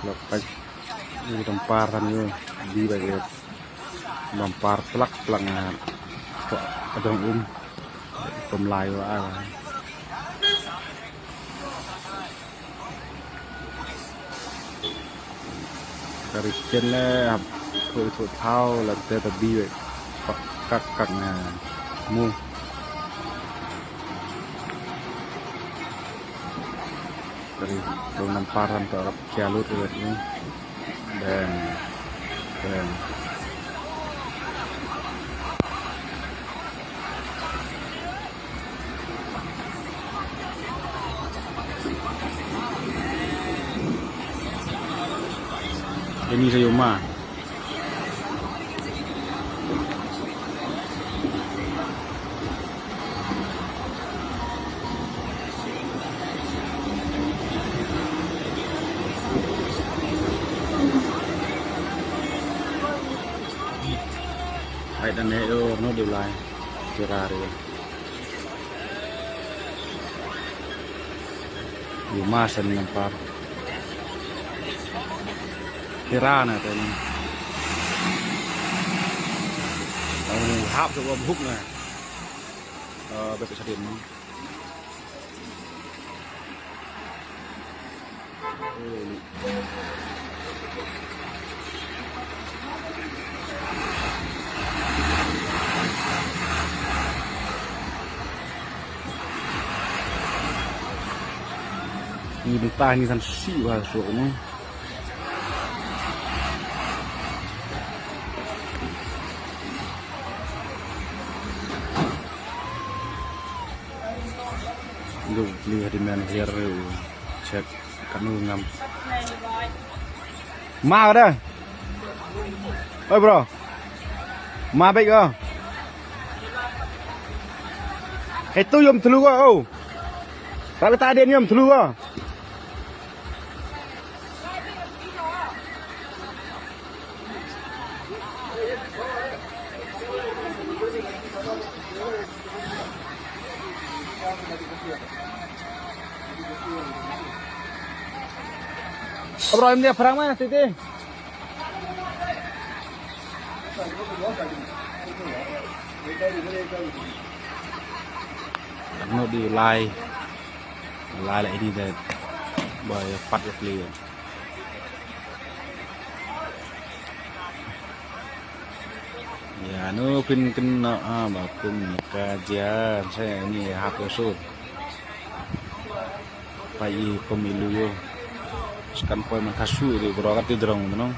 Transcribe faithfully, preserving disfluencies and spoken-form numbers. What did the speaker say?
Lok pach, ïa ki dampar than ïa, bi ba ki dampar plak plak nga. Tok adrong um, pom lai wa ai. Ka ri chen le hap thu thu thau la te ta bi we. Pak kak kak nga mu. Ka ri, dong nam paran ta rap kia lut lut ni. Bang. Bang. Ini saya rumah. Hai dan ne, oh, no, dia lai. Kira dia. Ïa ma san ngan par. Kira na te ni. Hap tu wa buk na. Bep sa din. Ni bentah ni san si wa so ni. Lu ni hadi men hiar. Check. Kanu ngam. Ma ka da. Oi bro. Ma bek ka. Itu yom thlu ka, oh. Kalau tak ada ni yom thlu ka. Abraham dia perang mana tadi? Anu di lai. Lai la ini dah. Boy, pat ya play. Ïa no phin kynnoh, ah, ba kum ka jia, sa ni hap ka sur. Pa i kum i lu yo. Skan poi man ka su ri bro ka ti drong no.